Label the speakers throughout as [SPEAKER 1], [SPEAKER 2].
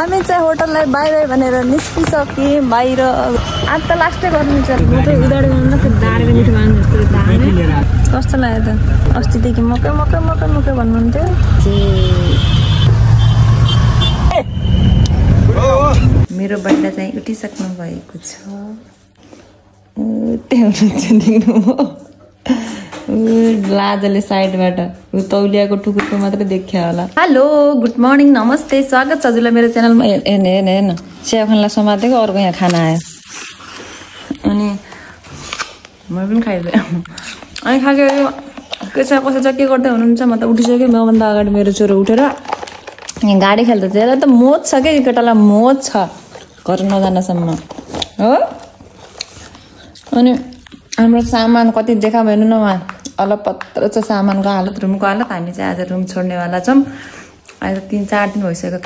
[SPEAKER 1] हामी चाहिँ होटललाई by by भनेर निस्किसक्यौँ बाहिर। आज त लास्टै गर्नु छ। म चाहिँ उदाडी गर्नु त दारेर मिठो माग्नु जस्तो दाने कस्तो लाग्यो त। अस्तिदेखि मकै मकै मकै मकै भन्नुहुन्थ्यो। मेरो बड्डा चाहिँ उठिसक्नु भएको छ। लाजले साइडबाट तौलियाको टुकुरको मात्रै देखियो होला। हेलो गुड मर्निङ नमस्ते स्वागत छ हजुरलाई मेरो च्यानलमा। हेर्न स्याफानलाई समातेको अर्को यहाँ खाना आयो अनि मैले पनि खाइदिएँ। अनि खासकेर के छ कसो छ के गर्दै हुनुहुन्छ? म त उठिसकेँ। मभन्दा अगाडि मेरो छोरो उठेर यहाँ गाडी खेल्दै थियो। यसलाई त मोज छ क्या, केटालाई मोज छ घर नजानसम्म हो। अनि हाम्रो सामान कति देखा भएन न उहाँ अलपत्र छ सामानको हालत, रुमको हालत। हामी चाहिँ आज रुम छोड्नेवाला छौँ। आज 3-4 दिन भइसक्यो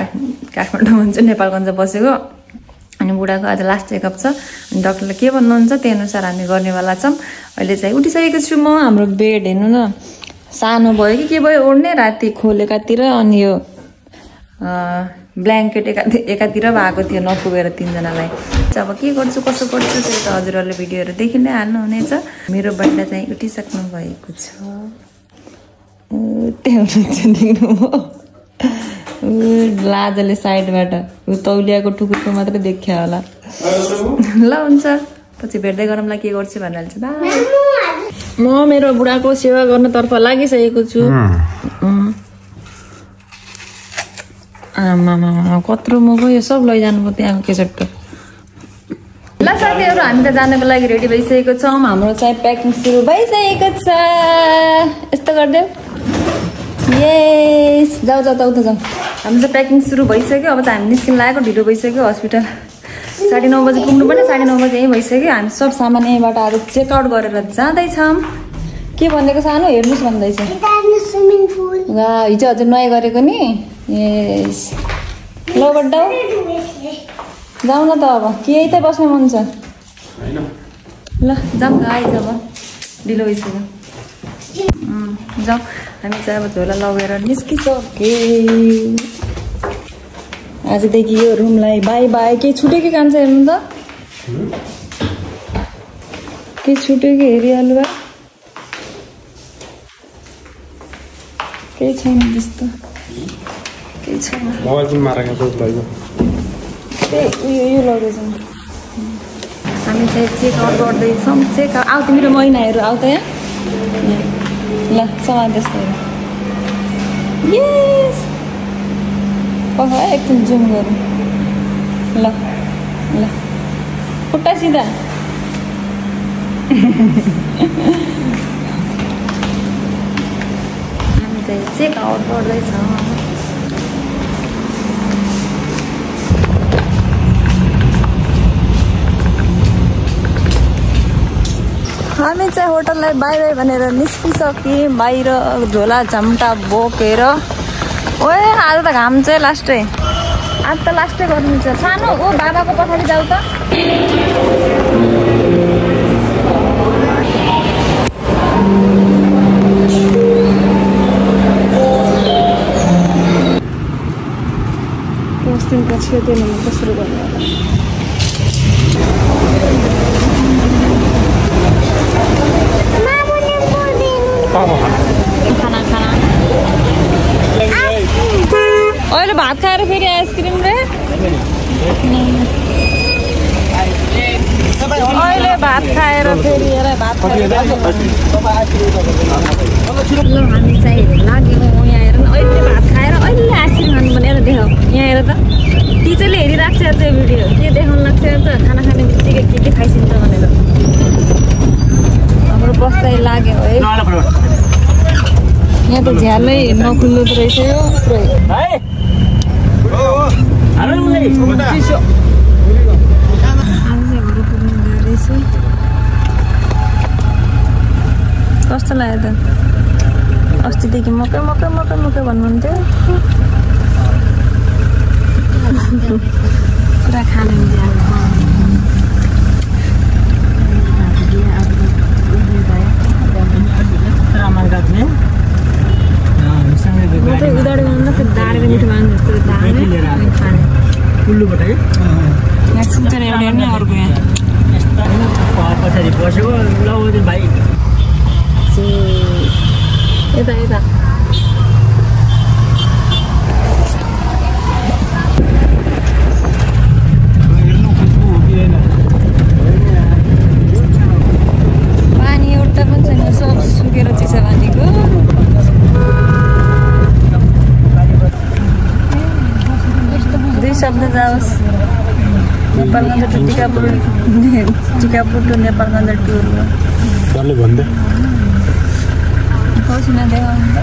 [SPEAKER 1] काठमाडौँमा चाहिँ नेपालगञ्ज बसेको। अनि बुढाको आज लास्ट चेकअप छ। अनि डक्टरले के भन्नुहुन्छ त्यही अनुसार हामी गर्नेवाला छौँ। अहिले चाहिँ उठिसकेको छु म। हाम्रो बेड हेर्नु न सानो भयो कि के भयो ओढ्ने, राति खोलेकातिर अनि यो ब्ल्याङ्केट एकातिर भएको थियो नपुगेर 3जनालाई। अब के गर्छु कसो गर्छु त्यो त हजुरहरूले भिडियोहरू देखि नै हाल्नुहुनेछ। मेरो बड्डा चाहिँ उठिसक्नु भएको छ। लाजले साइडबाट तौलियाको टुकुरको मात्रै देखियो होला। ल हुन्छ पछि भेट्दै गरौँला के गर्छु भनेर चाहिँ बाई। म मेरो बुढाको सेवा गर्नतर्फ लागिसकेको छु। आमा कत्रो मुखो यो सब लैजानु भयो त्यहाँको केसेट। ल साथीहरू हामी त जानको लागि रेडी भइसकेको छौँ। हाम्रो चाहिँ प्याकिङ सुरु भइसकेको छ। यस्तो गरिदेऊ। यस जाऊ जाऊ उता जाऊ। हाम्रो चाहिँ प्याकिङ सुरु भइसक्यो। अब चाहिँ हामी निस्किन लागेको, ढिलो भइसक्यो। हस्पिटल 9:30 बजी पुग्नु पर्ने, 9:30 बजी यहीँ भइसक्यो। हामी सब सामान यहीँबाट आज चेकआउट गरेर जाँदैछौँ। के भनेको सानो हेर्नुहोस् भन्दैछ। हिजो हजुर नयाँ गरेको नि। यस ल बड्डा जाऊ न त। अब के यही त बस्नु मन छ? ल जाऊ आइज अब ढिलो भइसक्यो। जाऊ हामी चाहिँ अब झोला लगेर निस्किसक्यौँ। आजदेखि यो रुमलाई बाई बाई। केही छुट्यो कि कान्छ हेर्नु त? केही छुट्यो कि हेरिहाल्नु भयो? केही छैन त्यस्तो, केही छैन।
[SPEAKER 2] मोबाइल पनि मारेको छ उसलाई।
[SPEAKER 1] यो लग्दैछौँ हामी चाहिँ चेकआउट गर्दैछौँ। चेकआउट आऊ तिम्रो महिनाहरू आऊ त यहाँ। ल समान त्यस्तो यस कहाँ एकछिन जुम गरौँ। ल ल खुट्टा सिधा। हामी चाहिँ चेकआउट गर्दैछौँ। हामी चाहिँ होटललाई बाई बाई भनेर निस्किसक्यौँ बाहिर झोला झम्टा बोकेर। ओए आज त घाम चाहिँ लास्टै, आज त लास्टै गर्नु छ। सानो ओ बाबाको पछाडि जाऊ त। पछि त्यो कसरी गर्नु होला? खाना खाना अहिले भात खाएर फेरि आइसक्रिम रे। अहिले भात खाएर फेरि भात खाएर। ल हामी चाहिँ लाग्यौँ यहाँ हेर न। अहिले भात खाएर अहिले आइसक्रिम खानु भनेर देखाऊ। यहाँ हेर त टिचरले हेरिरहेको छ त्यो भिडियो। के देखाउनु लाग्छ खाना खाने बित्तिकै के खाइसिन्छ भनेर। हाम्रो बस्दै लाग्यो है। यहाँ त झ्यालै नखुल्दो रहेछ यो पुरै। कस्तो लाग्यो त? अस्तिदेखि मकै मकै मकै मकै भन्नुहुन्थ्यो। पुरा खानु उदाडी गर्नु त दारेर मिठो माग्नु जस्तो दाने खाने।
[SPEAKER 2] कुल्लुबाट है
[SPEAKER 1] यहाँ सुतेर एउटा हेर्ने अर्को यहाँ
[SPEAKER 2] पछाडि बसेको ल भाइ
[SPEAKER 1] यता यता पानी एउटा पनि छैन सब सुकेर चिसो पानीको दुई शब्द जाओस् Nepalgunj to Tikapur to Nepalgunj tour
[SPEAKER 3] डरले भन्दै
[SPEAKER 1] कौशिना देखाउनु त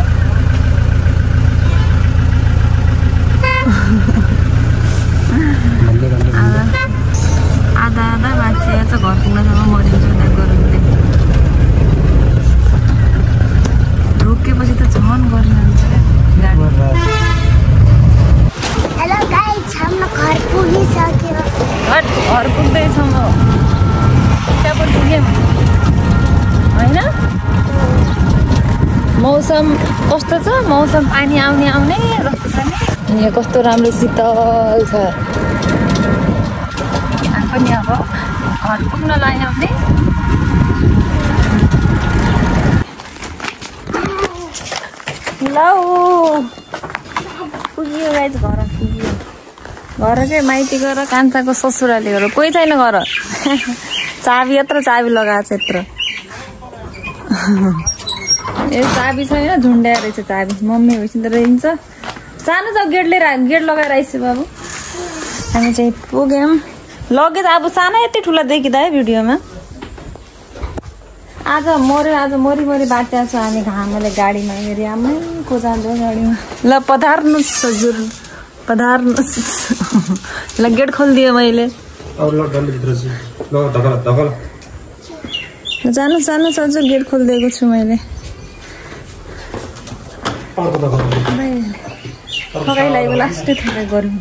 [SPEAKER 1] आधा आधा मान्छे चाहिँ घर पुग्नसम्म मरिन्छ गरमले रोकेपछि त झन् गर्नु जान्छ गाडी
[SPEAKER 4] हेलो गाइस हम घर पुगिसक्यो
[SPEAKER 1] घर पुग्दैछौँ म टिकापुर पुग्यौँ होइन मौसम कस्तो छ मौसम पानी आउने जस्तो छ नि यहाँ कस्तो राम्रो शीतल छ पनि अब घर पुग्नलाई आउने ल पुग्यो गाइस घर पुग्यो घर चाहिँ माइती गएर कान्छाको ससुराले गएर कोही छैन घर चाबी यत्रो चाबी लगाएको छ यत्रो ए चाबी छैन झुन्ड्याएर रहेछ चाबी मम्मी भइसिन्छ रहन्छ सानो छ गेट लगाएर आइसु बाबु हामी चाहिँ पुग्यौँ लगेज अब सानो यति ठुला देखिँदा है भिडियोमा आज मरी बाँचेको छ हामी घामले गाडीमा हेरी आमै को जाँदो गाडीमा ल पधार्नुहोस् हजुर पधार्नुहोस् ल गेट खोलिदिएँ मैले जानु हजुर गेट खोलिदिएको छु मैले थकाइ लाग्यो लास्टै थकाइ गरौँ